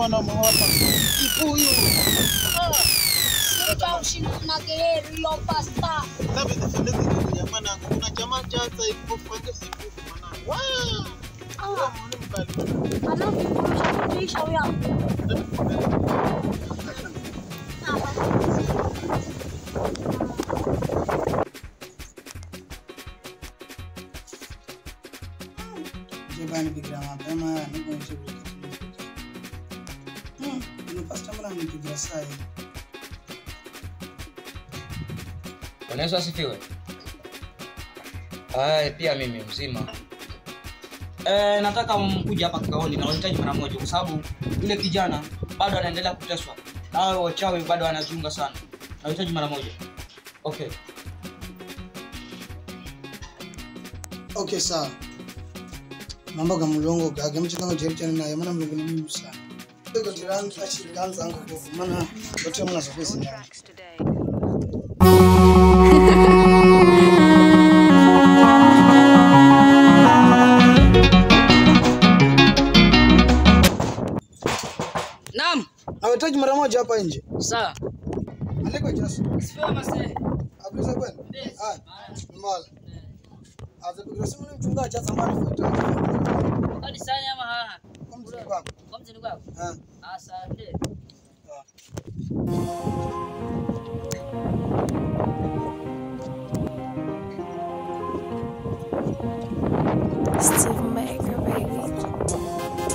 mwana mwapa. Kipuyu. Sita ushindana geheri yo pasta. Sabe defendezi ya mwanangu. Kuna chama cha sasa ipo siku mwanangu. Wa! Ah, Alafu kuisha huyo. Jebani bigira mapema niko nje kitu. Ni pastor mbona anipigia saa hii? Bwana Yesu asifiwe. Ah, pia mimi mzima. Nataka mkuje hapa kikaoni na wahitaji mara moja kwa sababu yule kijana bado anaendelea kuteswa. Na wao wachawi bado wanazunga sana. Nahitaji mara moja. Okay. Okay sawa. Mambo ga mulongo gage mchitanga jeri chana naye mana mulongo ni muhimu sana. Ndiko tiranza achiganza angu kwa maana yote mna sofisi naye. Naam. Nawahitaji mara moja hapa nje. Sawa. Aliko Jesu. Sifiwe mase. Abuza bwana. Ah. Mbala. Aza simu ni mchungaji hata mara fuata. Kani sana ama haha. Kwa mzini kwako. Kwa mzini kwako. Ah. Asante. Steve Maker, baby.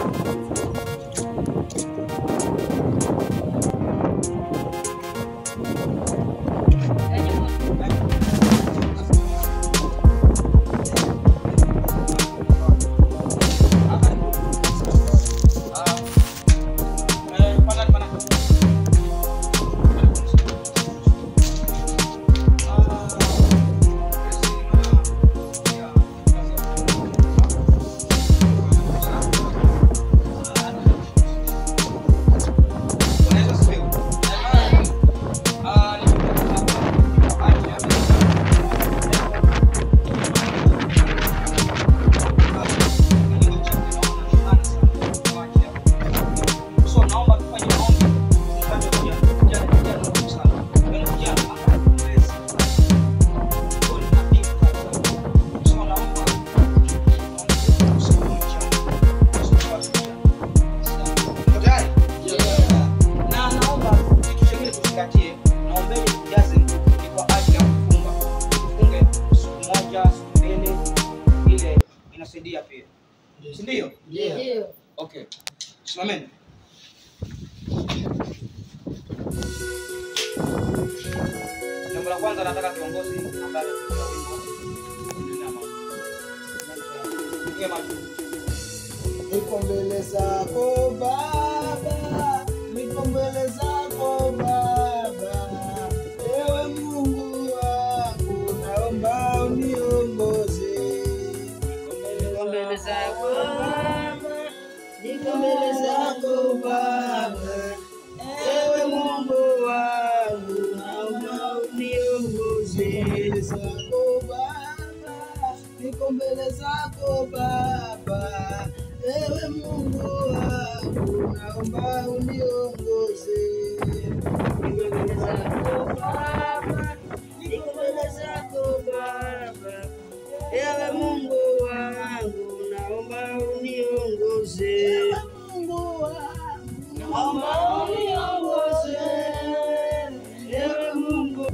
Inasaidia pia. Si ndio? Ndio. Okay. Simameni. Jambo la kwanza nataka kiongozi ambaye atakuwa wimbo. Niko mbele zako Baba, niko mbele zako Baba. Ewe Mungu wangu, naomba uniongoze. Niko mbele zako Baba, niko mbele zako Baba. Ewe Mungu wangu, naomba uniongoze. Zako Baba, niko mbele zako Baba. Ewe Mungu wangu, naomba uniongoze. Niko mbele zako Baba, niko mbele zako Baba. Ewe Mungu wangu, naomba uniongoze. Ewe Mungu wangu, naomba uniongoze. Ewe Mungu.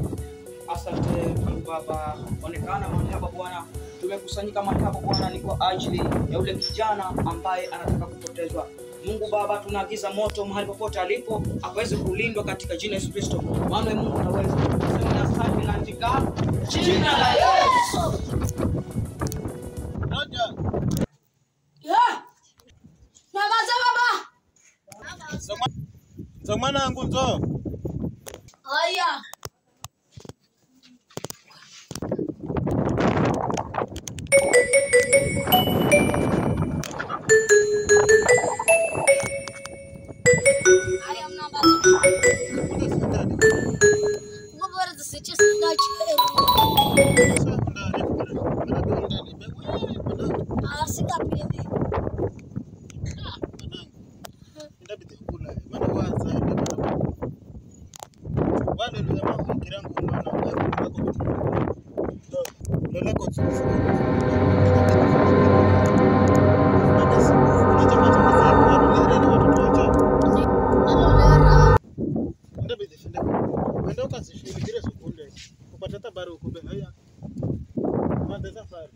Asante Mungu Baba, onekana mahali hapa Bwana. Tumekusanyika mahali hapa Bwana ni kwa ajili ya ule kijana ambaye anataka kupotezwa. Mungu Baba, tunaagiza moto mahali popote alipo akaweze kulindwa katika jina la Yesu Kristo. Maana Mungu anaweza. Sema na asante katika jina la Yesu. Roger. Yeah. Na baza baba. Za mwanangu nzo. Haya. Haya mna baza. Ngobora zisichese ndacho. Ah, sitapende. Ndabidi kula. Haleluya mafikira ngumana lola ko tsufu. Kuna chama cha masiku watu watoto wacha. Nalolera. Enda bizifinde. Wenda ukazishughulikia sekunde. Upata habari ukumbe haya. Mande safari.